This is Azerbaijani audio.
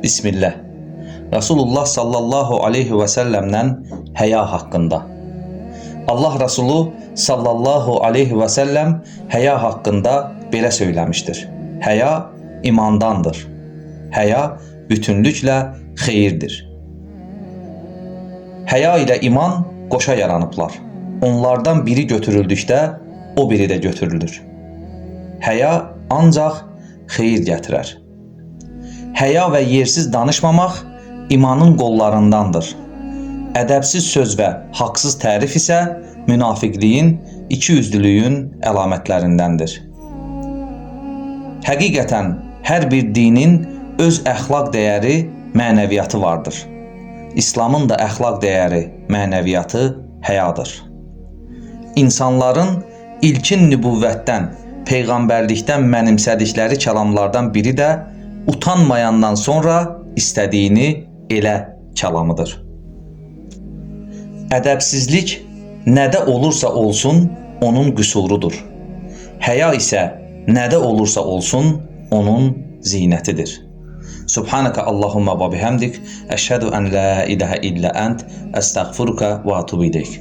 Bismillah. Rasulullah sallallahu aleyhi və səlləmdən həya haqqında. Allah Resulü sallallahu aleyhi və səlləm həya haqqında belə söyləmişdir. Həya imandandır. Həya bütünlüklə xeyirdir. Həya ilə iman qoşa yaranıblar. Onlardan biri götürüldükdə o biri də götürülür. Həya ancaq xeyir gətirər. Həya və yersiz danışmamaq imanın qollarındandır. Ədəbsiz söz və haqsız tərif isə münafiqliyin, ikiyüzlülüyün əlamətlərindəndir. Həqiqətən hər bir dinin öz əxlaq dəyəri, mənəviyyatı vardır. İslamın da əxlaq dəyəri, mənəviyyatı həyadır. İnsanların ilkin nübüvvətdən, peyğəmbərlikdən mənimsədikləri kəlamlardan biri də utanmayandan sonra istədiyini elə kəlamıdır. Ədəbsizlik nədə olursa olsun onun qüsurudur. Həya isə nədə olursa olsun onun zinətidir. Subhanaka Allahumma və bihamdik, əşhədu ən la ilahə illə ənt, əstəğfiruka və atubu ileyk.